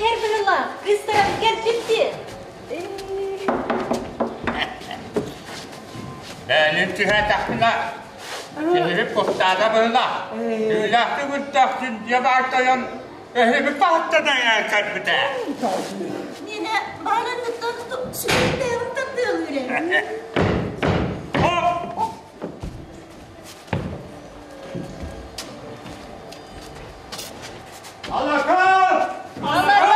иһэр быһыылаах, кыыстаран кэлбит дии. Бээлин түһээтэхпинэ, киһибит куттаата быһыылаах. Түүлээхтик үрдэхтин дьиэ баар тойон эһиби баһыттан айаан кэлбитэ. Миэнэ баарынныттан сүрдээҕин тардыалыыр Алака! Алака!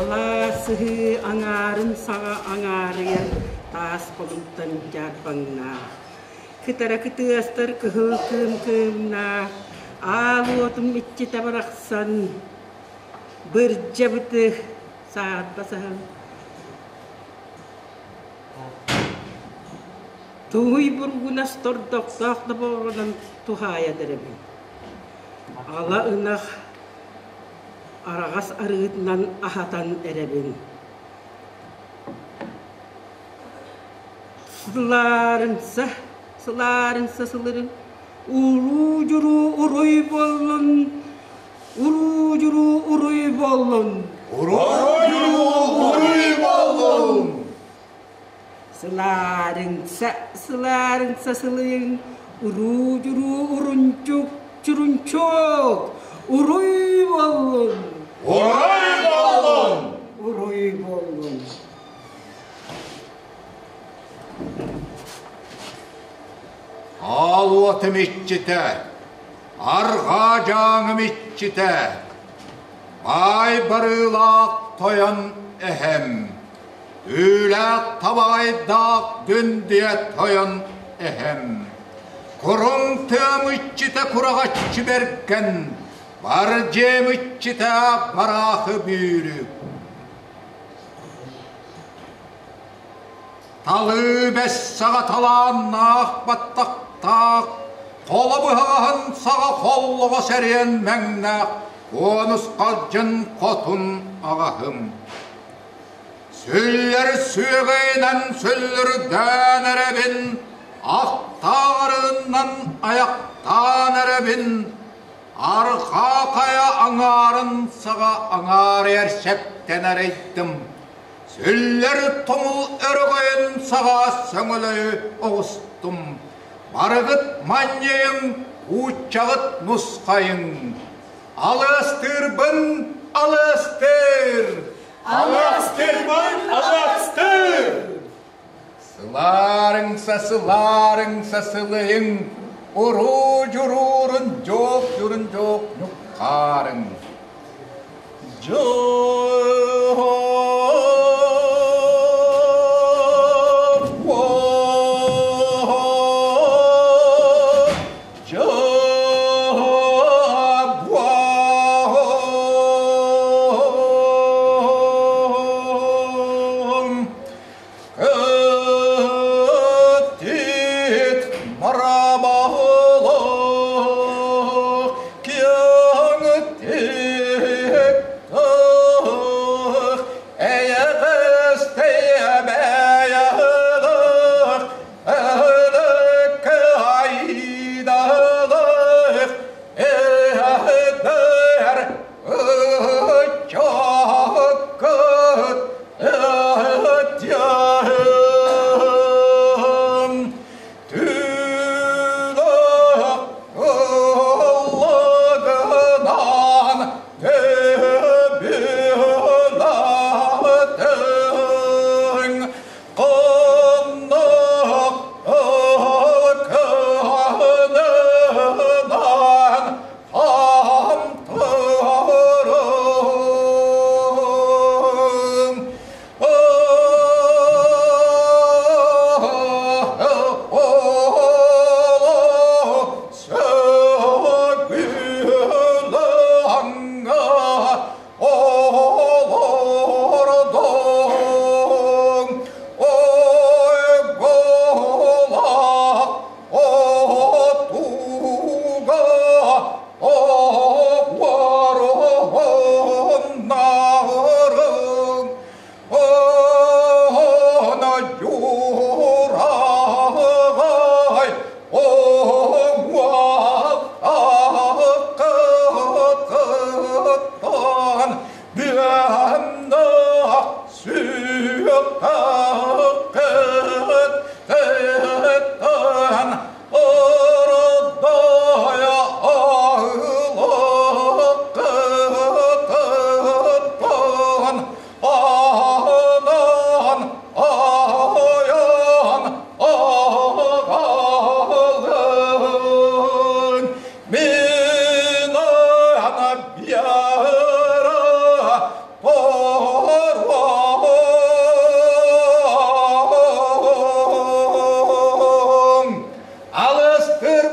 Алаас сыһыы аҥаарын саҕа аҥаарыйар таас холумтан дьаарбаҥнаах Кытара кытыастар кыһыл кыым кыымнаах, аал уотум иччитэ барахсан, бырдьабыты саарба саһан. Туҥуй бургунас тордохтоох добоҕунан туһаайан эрэбин. Ала ынах араҕас арыытынан аһатан эрэбин. Сылаарынса, сылаарынса сылырын, уруу-дьуруу уруй буоллун, уруу-дьуруу уруй буоллун. Уруу-дьуруу уруй буоллун. Сылаарынса, сылаарынса сылыйын, уруу-дьуруу урунчук, чурунчук, уруй буоллун. Уруй буоллун. Уруй буоллун. Аал уотум иччитэ, арҕаа дьааҥым иччитэ, баай барыылаах тойон эһэм, түүлээх табаҕайдаах дүндүйэ тойон эһэм, куруҥ тыам иччитэ кураҕаччы бэргэн, бар дьиэм иччитэ бараахы бүүрүк. Талыы бэс саҕа талааннаах баттахтаах, холо быһаҕаһын саҕа холлоҕо сэриэн мэҥнээх куонус халдьын хотун аҕаһым. Сүллэр сүөгэйинэн сүллүрдээн эрэбин, ахтаарынан айахтаан эрэбин, арҕаа хайа аҥаарын саҕа аҥаарыйар сэптэн эрэйдим. Сүллэр тумул өрөгөйүн саҕа сөҥөлөйү оҕустум. Барыгыт манньыйыҥ, ууччаҕыт нусхайыҥ. Алыастыырбын алыастыыр! Алыастыырбын алыастыыр! Сылаарыҥса, сылаарыҥса сылыйыҥ, уруу-дьуруурун дьуох-дьурун дьуох ньукхаарыҥ. Дьуох Кыттыт марамаһылах киэҥ тиктэх эйэҕэс тэйэбэйэҕэх эһэлэккэ айдалах эһэдэр ыччаккыт Түлах.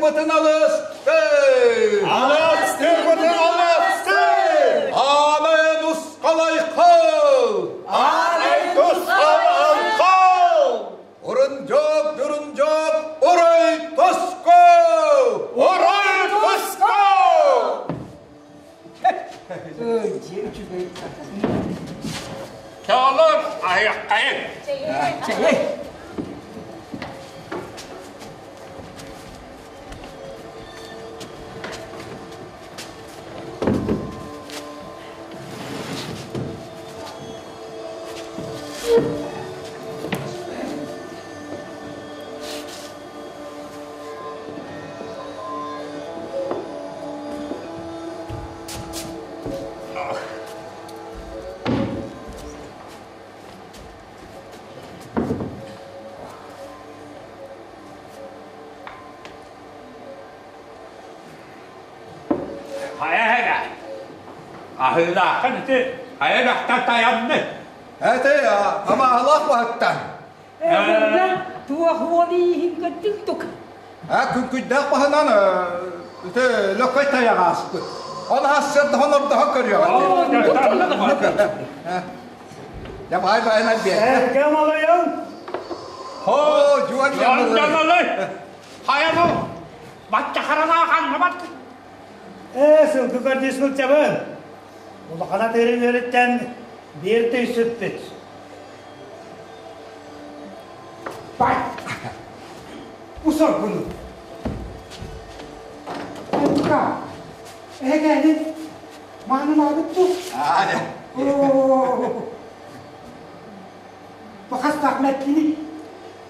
Алгыстыырбытын алыстыы! Алыстыырбытын алыстыы! Аанай нускалайхал! Аанай тускалайхал! Урунжок, дурунжок, урай тоско! Урай тоско! Чоолор айаххайын. Чэй. Хайа эрэ. Аһыылааххын ити хайа дьахтар тайанны. Эти амаалаах баһыттан. Эҕэрдэ туох уол ииһин көрдүҥ тук. А күнкүйдээх баһынан ити лөкөй тайаҕа ааспыт. Он ассыардаһан ордоһон көрүөҕэ. Дьэ баай баайынан биэрдэ. Эргэ малайын. Хо, дьуон дьамалай. Хайа бу? Бачча харанаах аннабат. Ээ, сылгы көрдүү сылдьабын. Улахан атыырын үөрүттэн биир тый сүппүт. Бай! Усоргуну! Тука! Эһэкээнин маанылаабыт дуу? Бу хастаах мэккини?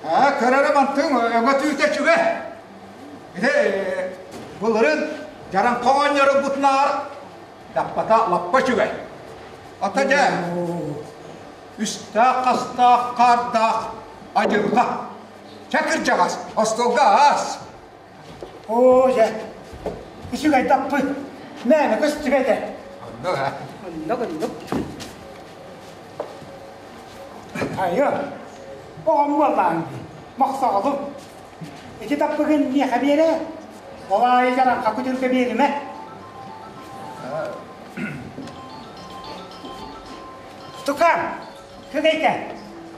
Аа, көрөрө мантыҥ өҥө түүтэ үчүгэй. Ити былырын дьараҥха оҕонньору бутунаар даппата лаппа үчүгэй. Ата дьэ, үстээх-хастаах хаардаах адьырҕа. Чэ кырдьаҕас, остуолга аас. Оо, дьэ, үчүгэй даппыт. Мээнэ көстүбэтэ. Оннук а. Оннук, оннук. Хайа, оҕом буоллаҕыҥ дии, мохсоҕолум. Ити таппыгын миэхэ биэрэ, ол аайы дьараҥха күтүргэ биэримэ. Тукаам, күгэйкэ,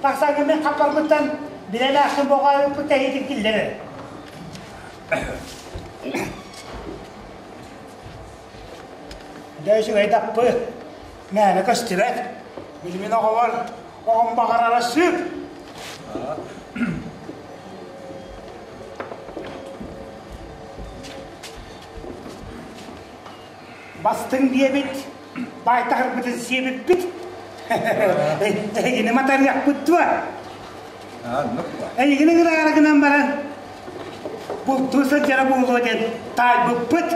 тахсаҥҥын мин хаппарбыттан билэлээххин боҕоойуппут тэһиитин киллэрэр. Дьэ үчүгэй даппы, мээнэ көстүбэт. Билимин оҕобор оҕом баҕарара сүр. Бастыҥ диэбит, баайтаһырбытын сиэбиппит. Эһигини матарыахпыт дуо? Эйигини гынаары гынан баран, бултуу сылдьара буолуо диэн таайбыппыт.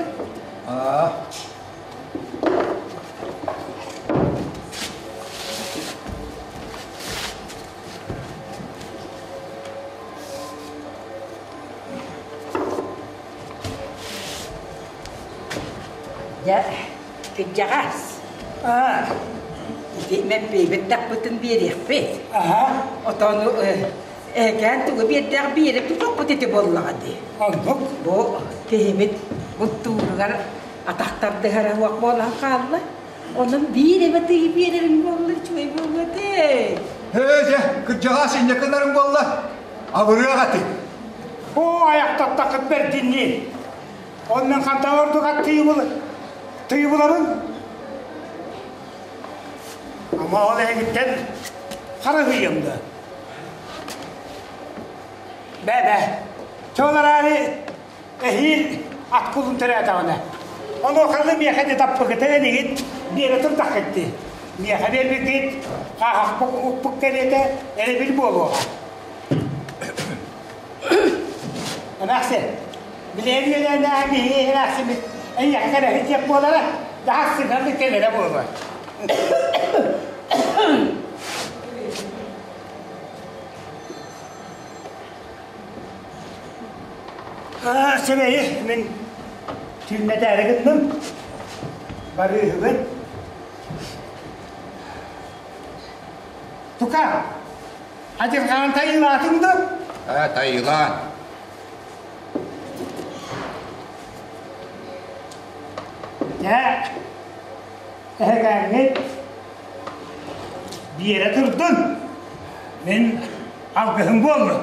Дьэ, кырдьаҕас. Аа. Ити мэппиэбит таппытын биэриэхпит. Аха. Отону эһэкээн тугу биэрдээх биэрэ тутуохпут ити буоллаҕа дии. Оннук. Бу киһибит бултууругар атах тардыһара уох буолан хаалла. Онон биир эмэ тыйы биэрэрин буолла үчүгэй буолуо этэ. Ээ, дьэ, кырдьаҕас инньэ гынарыҥ буолла. Абырыах этиҥ. Оо, айахтаттаххыт бэрдиннии. Оннун хантан ордук ат тыйы булабын? Ама ол эһигиттэн харыһыйым да. Бэ-бэ, чолараары эһиил ат кулун төрөөтөҕүнэ. Онуоханы миэхэ де таппыгыта энигит биэрэ турдаххыт дии. Миэхэ биэрбиккит хааһахпыт укпут кэриэтэ эрэбил буолуоҕа. Эмээхсин, билэһин үөлээннээҕи биһиги эмээхсиммит эйиэхэ кэрэһит диэх буолара, даһас сыһыаннык кэлэрэ буолуо. Сибэйи мин түүннэтээри гынным. Барыыһыбын. Тука, Адьырҕаан тайыылаатыҥ да? Ээ, тайыылаан. Дьэ, эһэгээҥҥит биэрэ турдун. Мин алгыһым буоллун.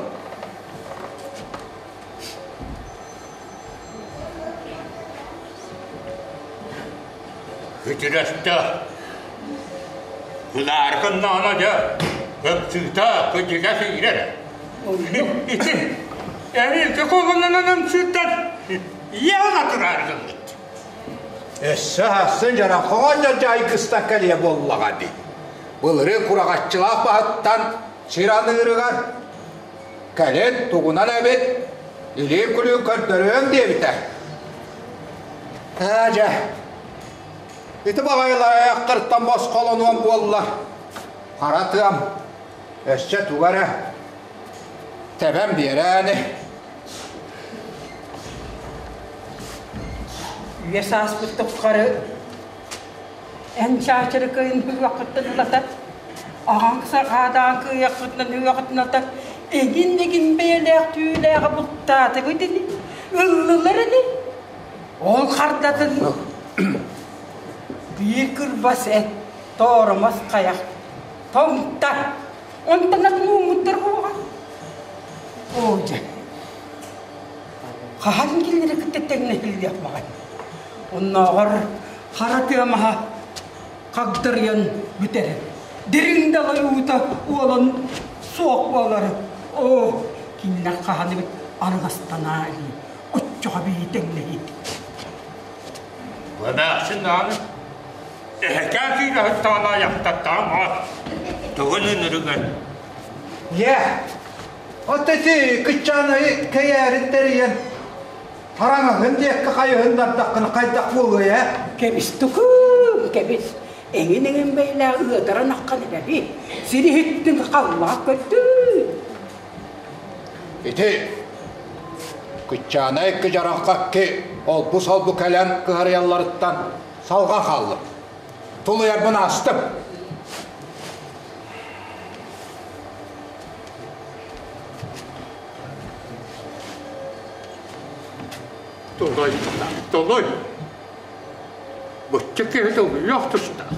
Күтүрөстө. Ылааргыннаҕына дьэ, ымсыыта кыдьыга сиирэр. Ити эһиги кулунунан ымсыытар ийэ ыла тураар гыммыт. Өссө хассын дьарахоҕо дьайгыстан кэлиэ буоллаҕа дии. Былырыын кураҕаччылаах баһыттан сир аныырыгар кэлин тугунан эбит илии-күлүү көрдөрүөм диэбитэ. Аа дьэ, ити баҕайылаахтартан босхолонуом буолла. Хара тыам, өссө туга эрэ тэбэн биэрээни. Үйэ сааспыт тухары эн чаачыры кыйын үөххүттэн ылата, аҕаҥ саҕаадаан кыйаххытынан үөххүтүн ылата, эгин-эгин бэйэлээх түүлээҕи бултаатыгыт ини, ыллылар ини. Ол хардатын биир кырбас эт, тооромос хайах, тоҥта, онтон атын ууммуттар буоҕа. Оо дьэ, хаһан кинилэри кытта тэҥнэһиллиэх баҕай. Оннооҕор хара тыа маһа хагдарыйан бүтэр. Дириҥ далай уута уолан суох буолар. Оо, кинилэр хаһан эбит арҕастанаа илии, оччоҕо бии тэҥнэһиит. Эмээхсин даҕаны эһэкээн киирэһиттаҕына айахтаттаҕым аат тугун ынырыгын. Ийээ, от ити кыччаанайы кэйээрин тэрийэн тараҥаһын диэкки хайыһыннардаххына хайдах буолуой ээ? Кэбис тукум, кэбис. Эҥин-эҥин бэйэлээх ыатаран аххан эрэби. Сири иһиттин халлаах көрдүн. Ити Кыччаанай кыдьараххакки олбу-солбу кэлэн кыһарыйалларыттан салҕан хааллым. Тулуйарбын аастым. Толой, толой. Бычча киһи тулуйуох тустаах.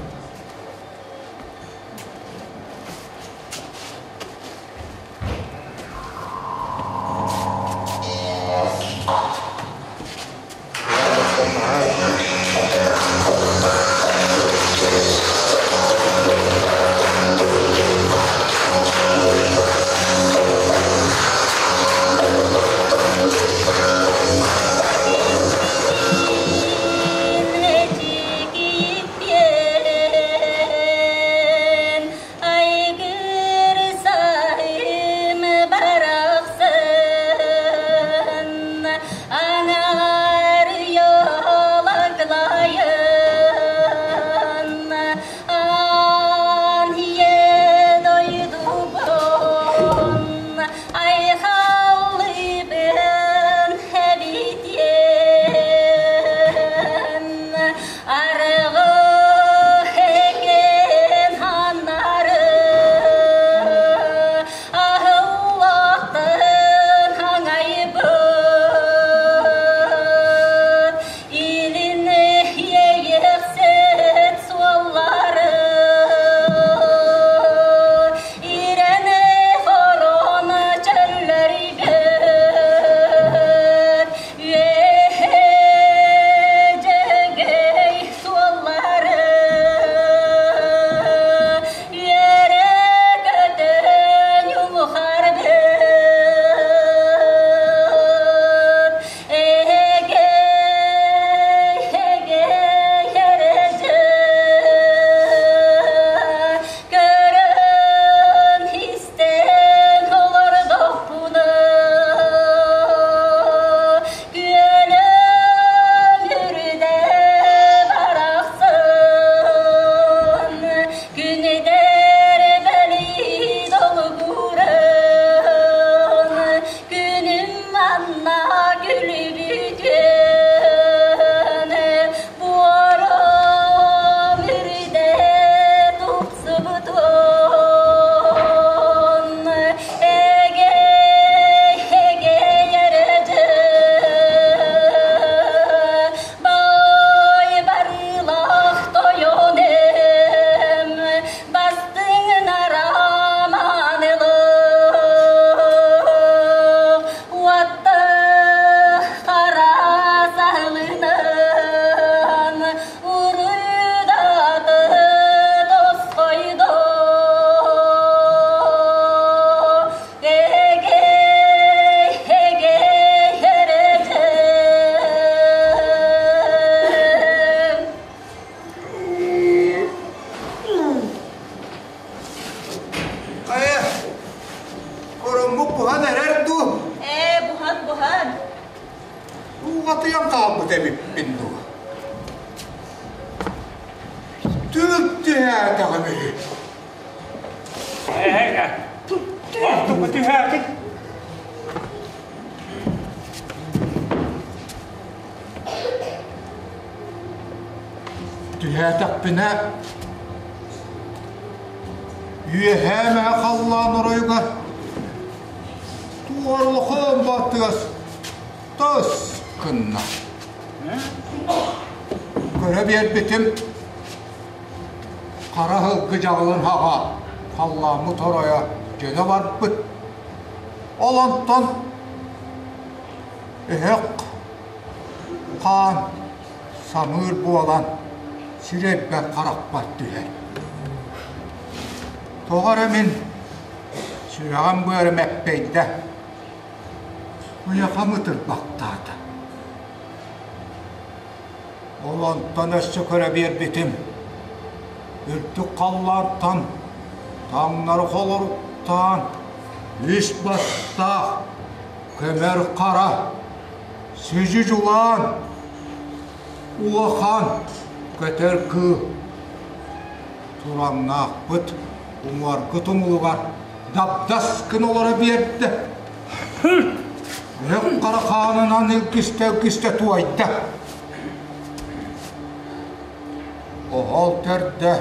Тугатыйан хаалбыт эбиппин дуо? Түл түһээтэҕим үһү. Ээ, тугу түһээтин? Түһээтэхпинэ, үөһээ мэҥэ халлаан оройугар туорлохон баттыгас тас гынна. Көрө биэрбитим, хара сылгы дьаҕылын хаҕа халлааммыт оройо дьөлө барбыт. Ол онтон өһөх хаан самыыр буолан сирэйбэр харахпар түһэр. Тоҕо эрэ мин сүрэҕим быарым эппэйдэ, куйахам ытырбахтаата. Ол онтон өссө көрө биэрбитим, үрдүк халлаантан таҥнары холоруктаан, үс бастаах көмөр хара сүдьү дьулаан улахан көтөр кыыл тураҥнаахпыт уҥуоргу тумулугар дабдас гына олоро биэрдэ. Өһөх хара хаанынан илгистэ-илгистэ туойда. Оһол төрдө,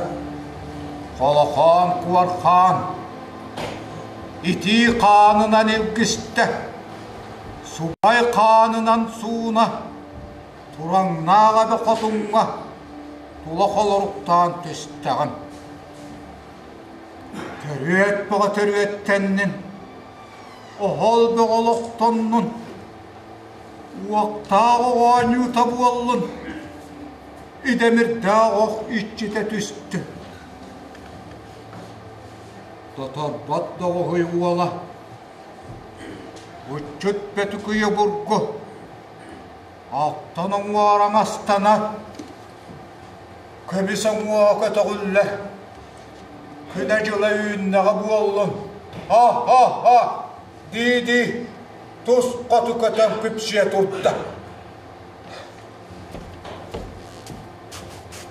холохоон куорхаан, итии хаанынан илгистэ, субай хаанынан сууна, тураҥнаах эбэ хотуҥҥа тула холоруктаан түстэҕим. Төрүөт бөҕө төрүөттэннин, оһол бөҕө олохтоннун, уохтаах оҕо оонньуута буоллун, идэмирдээх ох иччитэ түстүн. Тоторбот доҕуһуй уола, уччут бөтүкүйэ бургу, алтан уҥуор аҥастанар, көмүс уҥуоҕа көтөҕүллэр, күнэ-дьыла үүннэҕэ буоллун, ха-ха-ха дии-дии тус хоту көтөн күпсүйэ турда.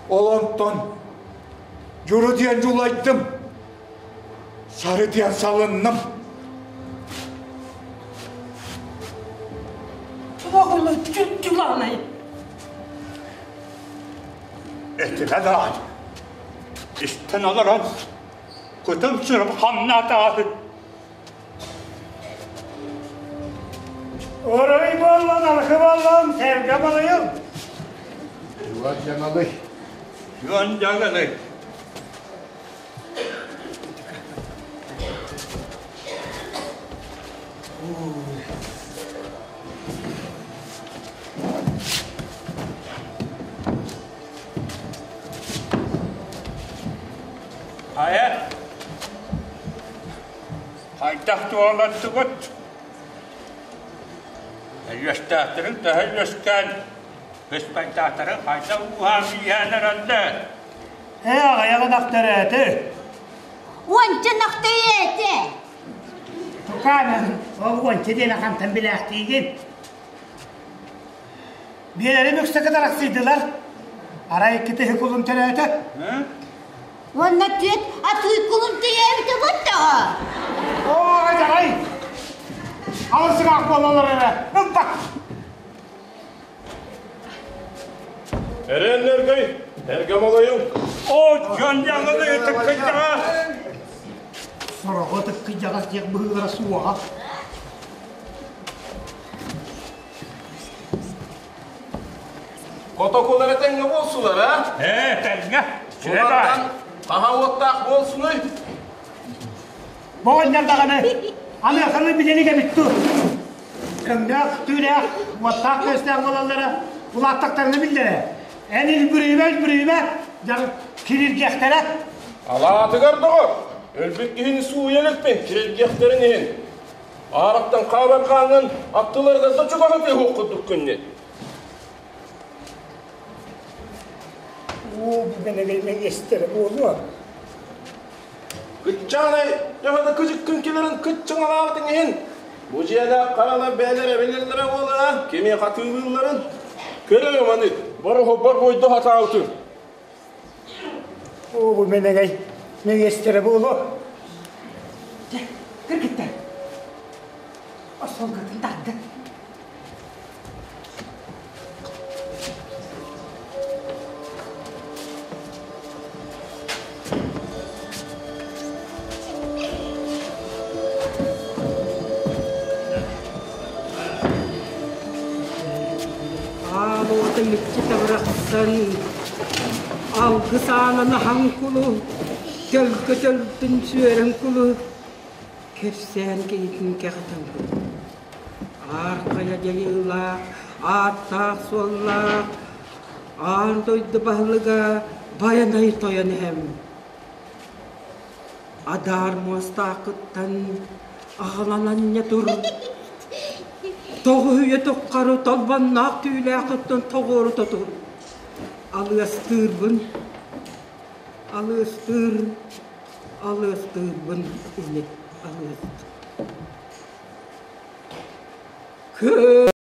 Ол онтон дьуру диэн дьулайдым, сары диэн салынным. Оҕолор дьулаанай. Этимэ даҕаны, истэн олорон, кутум-сүрүм хамнаатаҕаһын. Орой буоллун, алхы буоллун, сэргэ балайым. Юан дьаҥалый. Юан дьаҥалый. Хайа, хайдах туолаттыгыт? Үөстээхтэрин төһө үөскээн, быспайдаахтарын хайдах ууһаан-ииһээн эрэллэр? Ээ, аҕыйах ынах төрөөтү. Уонча ынах төрөөтө. Тукаанын, ол уонча диэн хантан билээхтиигин? Биэлэрим үксэ кытарахсыйдылар. Арай икки тыһы кулун төрөөтө. Уонна түөт атыы кулун төрөөбүтэ буттаҕа. Оо, дьаҕай! Алыс сыгаах буолалар эрэ. Ылбак! Эрэннэргэй, эргэ молойуҥ. Оо, дьон дьаҥылы ытыккыйдаҕа. Сороҕо ытыккыйдаҕас диэх быһыылара суоҕа. Котокулар этэҥҥэ буолсулар, а? Ээ, тэҥҥэ. Улартан хаһа уоттаах буолсунуй? Боҕонньор даҕаны аныаханы билэник эбит дуу? Өҥнөөх, түүлээх, уоттаах көстөөх буолаллара улааттахтарына биллэрэ. Эн илбүрүйүмэ, илбүрүйүмэ, дьар кириргиэхтэрэ. Алаатыгар доҕор, өлбүт киһини сууйа иликпин, кириргиэхтэрин иһин. Аараттан хаалар хааҥҥын аттыларыгар да чугаһатыа суох курдук күннүт. Уу, бүгүн эстэрэ буолуо. Кыччаанай, төһө да кыдьыккын кэлэрин кыччаҥалаабытыҥ иһин, Бу дьиэлээх харалар бэйэлэрэ билэллэрэ буолара, кими хатыылыылларын. Көрөр маны, бороһобор бойдо хатаабытын. Оо, бу мэнэгэй, мэҥиэстэрэ буолуо. Дьэ, кыргыттар, остуолгытын тардын. Аал уота мүччү табырахсан, алгыс аанын аһан кулу, төлкө төлтүн сүөрэн кулу, кэпсээн киһитин кэҕитэн кулу. Аар хайа дьайыылаах, ааттаах-суоллаах, аан дойду баһылыга Байанай тойон эһэм. Адаар муостааххыттан аҕалан анньа тур. Тоҕуһуйа туххары толбонноох түүлээххиттэн тоҕуору тотур. Алыастыырбын, алыастыыр, алыастыырбын ини алыастыыр.